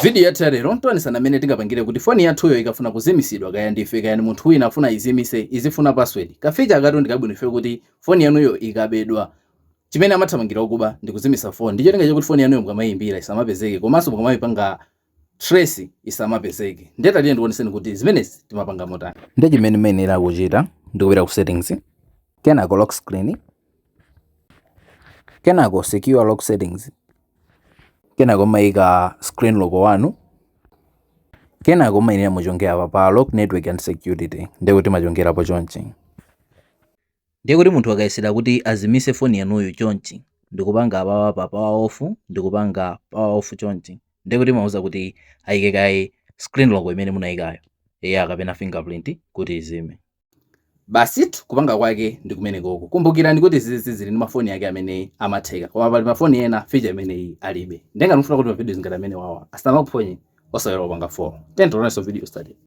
Video yathu ya lero tionesana mmene tingapangire kuti foni yathuyo ikafuna kuzimisidwa, kaya ndife kaya ndi munthu wina afuna izimise, izifuna password. Ka feature akatu ndikabwino ife kuti foni yanuyo ikabedwa, chimene amathamangira okuba ndi kuzimisa foni, ndicho cholinga chakuti foni yanuyo mukamayimbira isamapezeke, komanso mukamayipanga trace isamapezeke. Ndiye tatiye ndikuoneseni kuti zimenezi timapanga motani. Ndiye chimene muyenera kuchita ndikupita ku settings, kenako lock screen, kenako secure lock settings, kenako mayika screen lock wanu, kenako mayenera muchonge apa pa lock network and security. Ndiye kuti machongerapo chonchi, ndiye kuti munthu akayesera kuti azimise foni yanuyo chonchi ndikupanga apapa pa power off, ndikupanga power off chonchi, ndiye kuti mauza kuti ayike kaye screen lock imene munayikayo, eya, kapena fingerprint kuti izime. Basitu, kupanga kwake ndi kumene koko. Kumbukirani kuti zizi zili ndi mafoni ake amene amatheka, koma pali mafoni ena feature imeneyi alibe. Ndenga mufuna kuti mavideo ngati amene wawa asamakuphonye, osaiwala kupanga follow. Tiyeni tionanso video study.